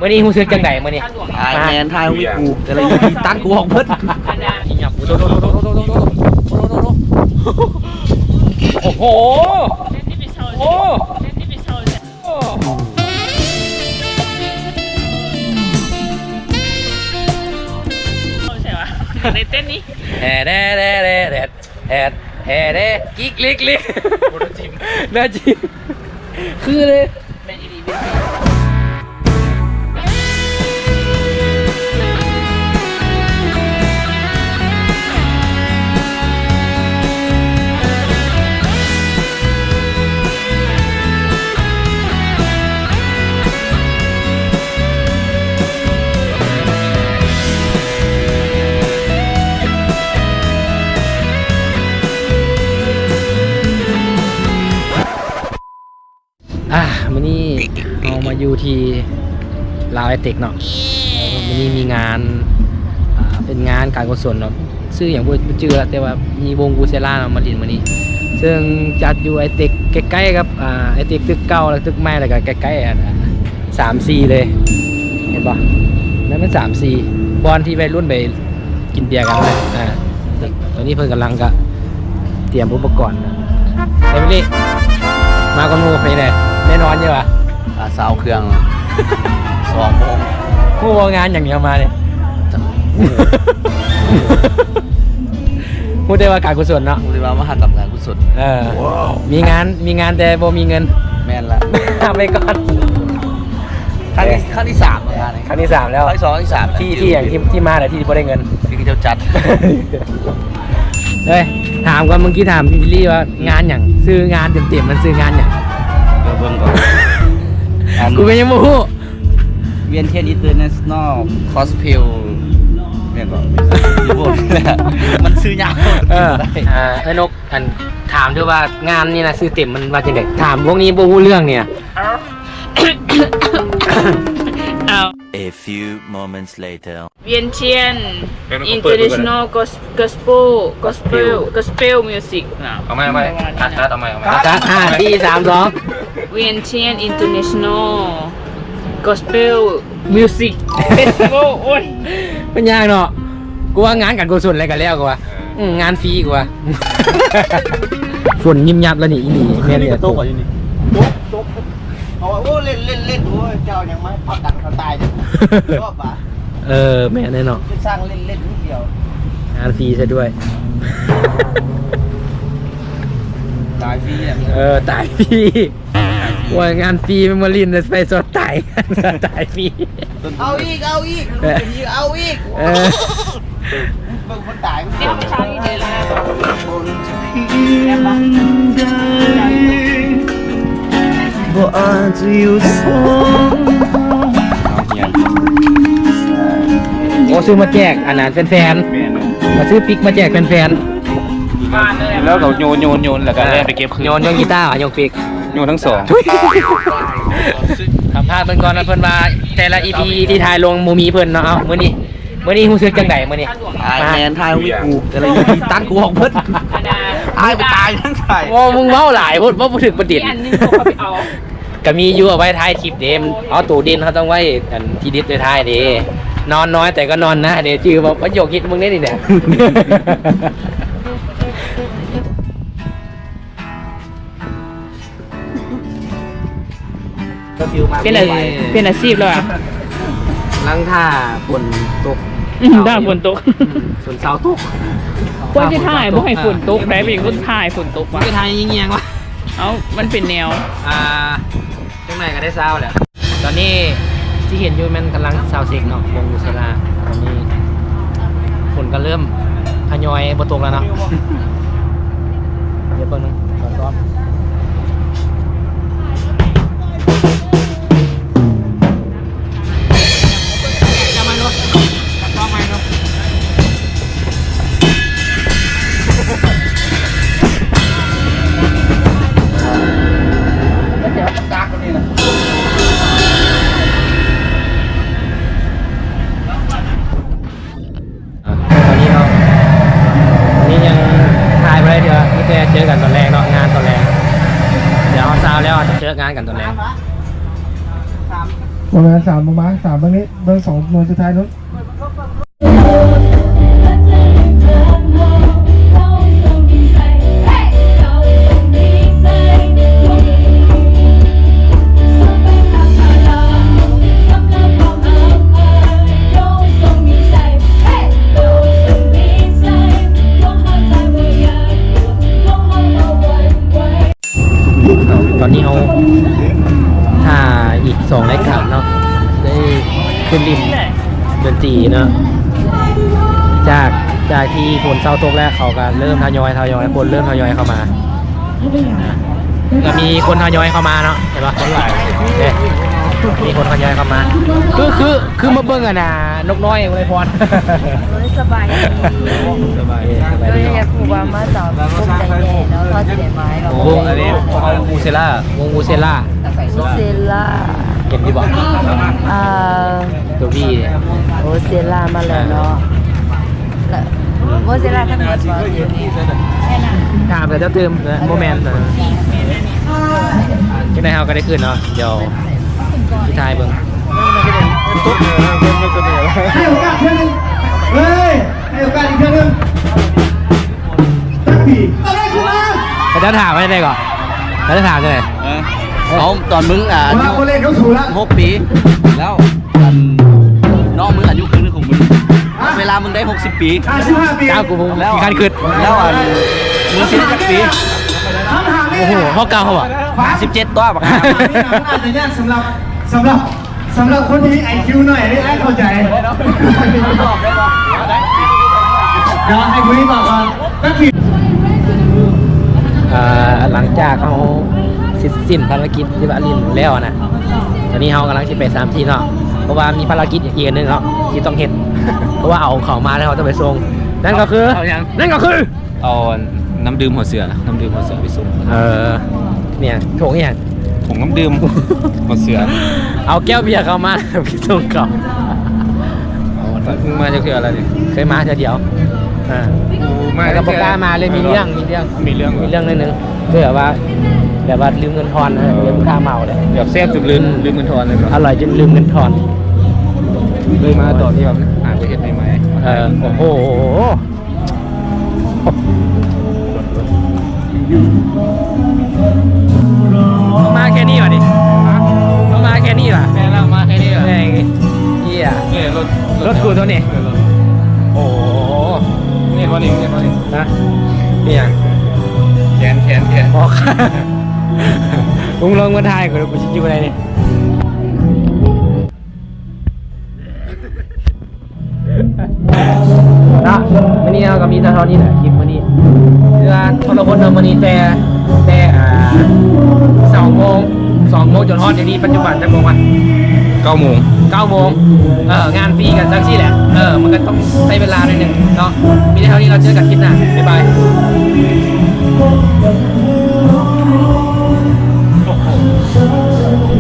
ມື້ນີ້ຮູ້ສຶກຈັ່ງໃດມື້ນີ້? ອ້າຍແມ່ນຖ່າຍຮູບໃຫ້ກູ ແຕ່ລະອີພີຕັດກູອອກເບິດ. ໂອ້ໂຫ ໂອ້ ໃສ່ວະ ໄດ້ເຕັ້ນນີ້ ແຮແດແດແດແດດ ແຮແດ ແຮແດ ກິກລິກລິກ ໂອ້ ໜ້າຈິ້ມ ໜ້າຈິ້ມ ຄືເລີຍ. ອ່າ ມື້ນີ້ເຮົາມາຢູ່ທີ່ລາວໄອເຕັກເນາະ. ມື້ນີ້ມີງານ ອ່າ ເປັນງານການກຸສົນເນາະ ຊື່ຫຍັງບໍ່ ບໍ່ຈື່ລະ ແຕ່ວ່າມີວົງກູເຊລາເນາະມາຫຼິ້ນມື້ນີ້ ເຊິ່ງຈັດຢູ່ໄອເຕັກ ໃກ້ໆກັບ ອ່າ ໄອເຕັກຕຶກເກົ່າ ແລະ ຕຶກໃໝ່ ແລ້ວກໍໃກ້ໆ ອັນ ສາມສີ່ເລີຍ ເຫັນບໍ່? ນັ້ນມັນສາມສີ່ ບ່ອນທີ່ໄວລຸ້ນໄປກິນເບຍກັນນັ້ນແຫຼະ. ອ່າ ຕອນນີ້ເພິ່ນກຳລັງກະຕຽມອຸປະກອນ. ເອມິລີ ມາກ່ອນໝູ່ ເປັນໃດ? ແນ່ນອນຢູ່ຫວາ? ອ່າ ຊາວເຄື່ອງ ສອງໂມງ. ຮູ້ບໍ່ງານຫຍັງທີ່ເຮົາມານີ້? ຮູ້ແຕ່ວ່າການກຸສົນເນາະ. ຮູ້ແຕ່ວ່າມາຫາກັບງານກຸສົນ. ເອີ ມີງານ ມີງານແຕ່ບໍ່ມີເງິນ. ແມ່ນລະ ໄປກ່ອນ. ຄັ້ງທີ່ ຄັ້ງທີ່ສາມແລ້ວງານນີ້ ຄັ້ງທີ່ສາມແລ້ວ ຄັ້ງທີ່ສອງ ຄັ້ງທີ່ສາມ ທີ່ ທີ່ຫຍັງ ທີ່ ທີ່ມາແລ້ວທີ່ບໍ່ໄດ້ເງິນ ທີ່ເຂົາເຈົ້າຈັດ. ເອີຍ ຖາມກ່ອນ ເມື່ອກີ້ຖາມພີ່ວິລລີວ່າງານຫຍັງ? ຊື່ງານເຕັມໆ ມັນຊື່ງານຫຍັງ? ດຽວເບິ່ງກ່ອນ ອັນ ກູກໍຍັງບໍ່ຮູ້. ວຽນທຽນອິນເຕີເນຊັນນໍຄອສເພລ ແມ່ນບໍ່? ມັນຊື່ຍາວ. ເອີ ອ່າ ເອີ ນົກ ອັນ ຖາມເດີ້ວ່າງານນີ້ນະ ຊື່ເຕັມມັນວ່າຈັ່ງໃດ? ຖາມພວກນີ້ບໍ່ຮູ້ເລື່ອງນີ້ນະ. A few moments later. ວຽນທຽນອິນເຕີເນຊັນນໍກອສ ກອສເພລ ກອສເພລ ກອສເພລມິວຊິກນະ. ເອົາໃໝ່ ເອົາໃໝ່ ຕັດ ຕັດ ເອົາໃໝ່ ເອົາໃໝ່ ຕັດ ຫ້າ ສີ່ ສາມ ສອງ. ວຽນທຽນອິນເຕີເນຊັນນໍກອສເພລມິວຊິກເຟສຕິວອລ. ໂອ້ຍ ມັນຍາກເນາະ. ກູວ່າງານການກຸສົນແລ້ວກໍແລ້ວ ກູວ່າ ເອີ ອືມ ງານຟຣີ ກູວ່າ. ຝົນຍິບຍັບແລ້ວນີ້ ອີ່ຫຼີ ແມ່ນແລ້ວ ຕົກຢູ່ນີ້ ຕົກ ຕົກ. ເອົາ ໂອ້ ເຫຼັ້ນ ເຫຼັ້ນ ເຫຼັ້ນ ໂອ້ຍ ເຈົ້າຫຍັງມາພັກກັນເຂົາຕາຍເດ້ ຊອບຫວາ? ເອີ ແມ່ນແນ່ເນາະ ໄປສ້າງເຫຼັ້ນໆ ດຽວ ງານຟຣີຊະດ້ວຍ. ຕາຍຟຣີແຫຼະ. ເອີ ຕາຍຟຣີ. ວ່າງານຟຣີ ແມ່ນມາຫຼິ້ນໄປຊອດຕາຍ ຕາຍຟຣີ. ເອົາອີກ ເອົາອີກ ເອີ ເອົາອີກ. ເອີ ເບິ່ງຄົນຕາຍມັນເຈັບ. ບໍ່ອາດຈະຢູ່ສອງ. ໂອ້ ຊື້ມາແຈກອັນນັ້ນແຟນໆ. ແມ່ນ ມາຊື້ປິກມາແຈກແຟນໆ. ແລ້ວກໍໂຍນ ໂຍນ ໂຍນ ແລ້ວກໍແລ່ນໄປເກັບຄືນ. ໂຍນ ໂຍນກີຕາ ໂຍນປິກ ໂຍນທັງສອງ. ຖາມພາດເພິ່ນກ່ອນນະ ເພິ່ນວ່າແຕ່ລະອີພີທີ່ຖ່າຍລົງບໍ່ມີເພິ່ນເນາະ. ເອົ້າ ມື້ນີ້ ມື້ນີ້ຮູ້ສຶກຈັ່ງໃດມື້ນີ້? ອ້າຍແມ່ນຖ່າຍຮູບໃຫ້ກູ ແຕ່ລະອີພີຕັດກູອອກເບິດ. ອ້າຍ ກູຕາຍທັງຕາຍ. ໂອ້ ມຶງເວົ້າຫຼາຍໂພດ ເວົ້າບໍ່ຖືກປະເດັນ. ອັນໜຶ່ງເຂົາໄປເອົາ ກະມີຢູ່ ເອົາໄວ້ທ້າຍຄລິບເດ້. ເອົາ ໂຕເດັ່ນເຮົາຕ້ອງໄວ້ອັນທີເດັດໄວ້ທ້າຍເດ້. ນອນນ້ອຍແຕ່ກໍນອນນາເດ້ ຈື່ບໍ່? ປະໂຫຍກຮິດມຶງເດ້ນີ້ນະ. ເປັນອາ ເປັນອາຊີບແລ້ວອະ. ກຳລັງຖ້າຝົນຕົກ. ອືມ ຖ້າຝົນຕົກ. ອືມ ຝົນເຊົາຕົກ. ຄວນຊິຖ່າຍບໍ່ໃຫ້ຝົນຕົກໄດ໋ ເປັນຄົນຖ່າຍຝົນຕົກວະ. ໄປຖ່າຍຍຽງໆວະ. ເອົ້າ ມັນເປັນແນວ ອ່າ ຈັ່ງໃດກໍໄດ້ຊາວແຫຼະ. ຕອນນີ້ທີ່ເຫັນຢູ່ແມ່ນກຳລັງຊາວເຊັກເນາະ ວົງກູເຊລາ. ຕອນນີ້ຝົນກໍເລີ່ມທະຍອຍບໍ່ຕົກແລ້ວເນາະ. ດຽວເບິ່ງໜຶ່ງ ຂໍຊ້ອມ. ຕອນນີ້ເຮົາ ຕອນນີ້ຍັງຖ່າຍບໍ່ໄດ້ເທື່ອ ມີແຕ່ເຈີກັນຕອນແລງເນາະ ງານຕອນແລງ. ດຽວເຮົາຊາວແລ້ວເຮົາຈະເຈີງານກັນຕອນແລງ. ປະມານສາມ ປະມານສາມ ເບິ່ງນີ້ ເບິ່ງສອງໜ່ວຍສຸດທ້າຍນັ້ນ. ຕອນນີ້ເຮົາຖ້າອີກສອງລາຍການເນາະ ໄດ້ຂຶ້ນຫຼິ້ນດົນຕີເນາະ ຈາກ ຈາກທີ່ຝົນເຊົາຕົກແລ້ວ ເຂົາກໍເລີ່ມທະຍອຍ ທະຍອຍ ຄົນເລີ່ມທະຍອຍເຂົ້າມາ ກໍມີຄົນທະຍອຍເຂົ້າມາເນາະ ເຫັນບໍ່? ຄົນຫຼາຍເດ້ ມີຄົນທະຍອຍເຂົ້າມາ ຄື ຄື ຄືມາເບິ່ງອັນນ່າ ນົກນ້ອຍອຸໄລພອນ. ໂອ້ຍ ສະບາຍດີ ສະບາຍດີ ສະບາຍດີ ໂດຍຢາກຮູ້ວ່າມາຈາກວົງໃດແດ່ເນາະ ພໍຊິໄດ້ໝາຍວ່າ ວົງ ວົງອູເຊລາ ວົງອູເຊລາ ອູເຊລາ ເຫັນຢູ່ບໍ່? ອ່າ ຕົວ V ໂອເຊລາມາແລ້ວເນາະ ແລ້ວ ອືມ ໂອເຊລາທາງນີ້ບໍ່? ຖາມແຕ່ເຈົ້າຕື່ມ ບໍ່ແມ່ນ ຈັ່ງໃດເຮົາກໍໄດ້ຂຶ້ນເນາະ ດຽວຊິຖ່າຍເບິ່ງ ໃຫ້ໂອກາດເທື່ອໜຶ່ງ ເຮີ້ຍ ໃຫ້ໂອກາດອີກເທື່ອໜຶ່ງ ຈັກປີ ເຂົາເຈົ້າຖາມວ່າຈັ່ງໃດເກາະ? ເຂົາເຈົ້າຖາມຈັ່ງໃດ? ເອີ ເອົາ ຕອນມຶງ ອ່າ ອາຍຸຫົກປີແລ້ວ ອັນ ນ້ອງມຶງອາຍຸຄືນຂອງມຶງ ເວລາມຶງໄດ້ຫົກສິບປີ ຫ້າສິບຫ້າປີ ເຈົ້າ ກູບໍ່ ແລ້ວ ຂີ້ຄ້ານຄິດ ແລ້ວ ອັນ ມຶງຊິໄດ້ຈັກປີ? ໂອ້ໂຫ ເຮົາເກົ່າເຮົາບໍ່? ຫ້າສິບເຈັດຕົວະ ບັກຫ່າ ມັນອາດຈະຍາກສຳລັບ ສຳລັບ ສຳລັບຄົນທີ່ໄອຄິວໜ້ອຍນີ້ ອ້າຍເຂົ້າໃຈ ເນາະ ໃຫ້ຜູ້ນີ້ຕອບກ່ອນ ຈັກປີ ອ່າ ຫຼັງຈາກເຮົາເສັດສິ້ນພາລະກິດທີ່ວ່າຫຼິ້ນແລ້ວນະ ຕອນນີ້ເຮົາກຳລັງຊິໄປສາມທີ່ເນາະ ເພາະວ່າມີພາລະກິດອີກອັນໜຶ່ງເນາະ ທີ່ຕ້ອງເຮັດ ເພາະວ່າເອົາເຂົ້າມາແລ້ວເຮົາຕ້ອງໄປສົ່ງ ນັ້ນກໍຄື ເອົາຫຍັງ? ນັ້ນກໍຄື ເອົານ້ຳດື່ມຫົວເສືອ ນ້ຳດື່ມຫົວເສືອໄປສົ່ງ. ເອີ ແມ່ນ ຖົງອີ່ຫຍັງ? ຖົງນ້ຳດື່ມຫົວເສືອ. ເອົາແກ້ວເບຍເຂົ້າມາ ໄປສົ່ງເຂົາ. ເອົາ ເພິ່ງມາຈັກເທື່ອແລ້ວນີ້? ເຄີຍມາເທື່ອດຽວ. ອ່າ ມາ ແລ້ວກໍບໍ່ກ້າມາເລີຍ ມີເລື່ອງ ມີເລື່ອງ ມີເລື່ອງ ມີເລື່ອງໜ້ອຍໜຶ່ງ ຄືແບບວ່າ ແບບວ່າລືມເງິນທອນນະ ເອີ ເລື່ອງຄ່າເມົາເລີຍ ແບບແຊບຈົນລືມ ເອີ ລືມເງິນທອນເລີຍ. ອະຮ່ອຍຈົນລືມເງິນທອນ. ເລີຍມາຕອນທີ່ແບບຫາໄປເຮັດໃໝ່ໆ. ເອີ ໂອ້ໂຫ. ມາແຄ່ນີ້ຫວານີ້? ມາແຄ່ນີ້ຫວາ? ແມ່ນແລ້ວ ມາແຄ່ນີ້ແຫຼະ. ແມ່ງເອີຍ ນີ້ລົດ ລົດກູໂຕນີ້. ໂອ້ໂຫ ເຫັນບໍ່ນີ້? ເຫັນບໍ່ນີ້? ຮະ? ນີ້ຫຍັງ? ແຂນ ແຂນ ແຂນ. ອໍ ມຶງລົງມາຖ່າຍ ກູ ກູຊິຢູ່ໃດນີ້? ເນາະ ມື້ນີ້ເຮົາກໍມີແຕ່ເທົ່ານີ້ແຫຼະ ຄລິບມື້ນີ້ ຄືວ່າຄົນລະຄົນເນາະ ມື້ນີ້ແຕ່ ແຕ່ ອ່າ ສອງໂມງ ສອງໂມງຈົນຮອດດຽວນີ້ ປັດຈຸບັນຈັກໂມງວະ? ເກົ້າໂມງ ເກົ້າໂມງ. ເອີ ງານຟຣີກໍຈັ່ງຊີ້ແຫຼະ ເອີ ມັນກໍຕ້ອງໃຊ້ເວລາໜ້ອຍໜຶ່ງເນາະ. ມີແຕ່ເທົ່ານີ້ ເຮົາເຈີກັນຄລິບໜ້າ ບາຍບາຍ.